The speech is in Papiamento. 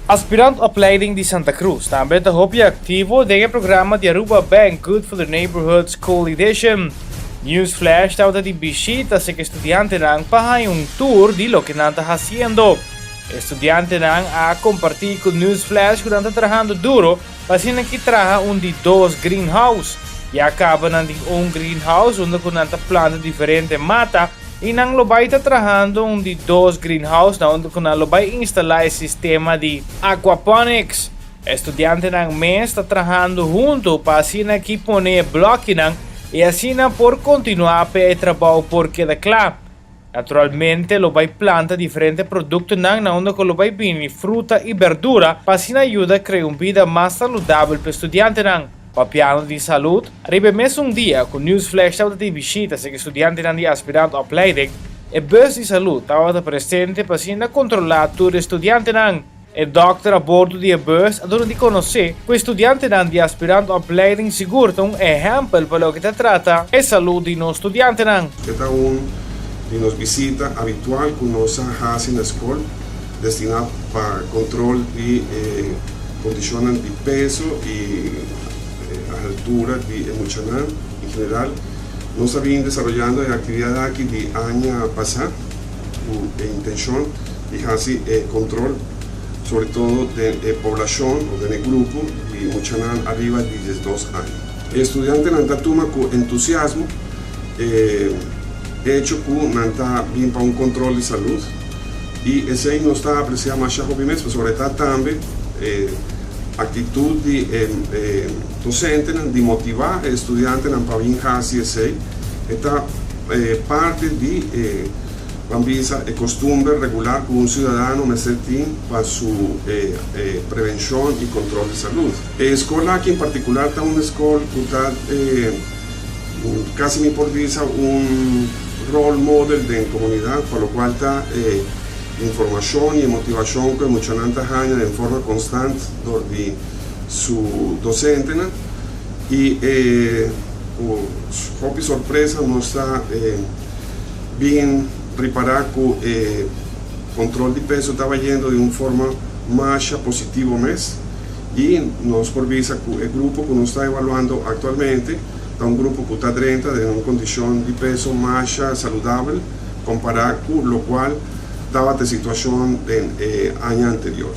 Aspirant Opleiding di Santa Cruz tambe ta hopi activo den e programa di Aruba Bank Good for the Neighborhood School Edition. News Flash tabata di bishita serka estudiantenan pa haña un tour di loke nan ta haciendo. Estudiantenan a comparti cu News Flash cu nan ta trahando duro pa asina ki traha un di dos greenhouse. Ya caba nan tin un greenhouse unda cu nan ta planta diferente mata y nan lo bay ta trahando un di dos greenhouse na unda cu nan lo bay instala e sistema di aquaponics. Estudiantenan mes ta trahando hunto pa asina ki pone e blokinan y asina por continua p'e e trabao por keda cla. Naturalmente lo bai planta diferente productonan na unda cu lo bai bini fruta y berdura pa asina yuda crea un bida mas saludabel pa estudiantenan. Papiando di salud, riba e mesun dia cu Newsflash tabata di bishita serka estudiantenan di Aspirant Opleiding, e bus di salud tabata presente pa asina controla tur e estudiantenan. E dòkter a bordo di e bus a duna di konosé ku e studiantenan di aspirant opleiding sigur ta un ehèmpel pa loke ta trata e salud di nos studiantenan. E ta un di nos bisita habitual ku nos a hasi na skol destiná pa kontrol di e kondishonnan di peso i altura di e muchanan en general. Nos a bin desaroyando e aktividat aki di aña pasá. Ku e intenshon di hasi e kontrol sobre todo den e poblashon o den e grupo di muchanan ariba di diesdos aña. E studiantenan ta tuma ku entusiasmo e echo ku nan ta bin pa un kontrol di salud i esei nos ta apresiá masha hopi mes pasobra e ta tambe e aktitut di e dosentenan di motivá e studiantenan pa bin hasi esei. E ta parti di e ban bisa e costumber regular cu un ciudadano mester tin pa su prevencion y control di salud. E escol aki en particular ta un escol cu ta casi mi por bisa un role model den comunidad pa locual ta e informacion y e motivacion cu e muchanan ta haña den forma constant dor di su docentenan y e Ku hopi sorpresa nos ta bin ripará ku e kontrol di peso ta bayendo di un forma masha positivo mes i nos por bisa ku e grupo ku nos ta evaluando aktualmente ta un grupo ku ta drenta den un kondishon di peso masha saludabel kompará ku lokual tabata e situashon den e aña anterior.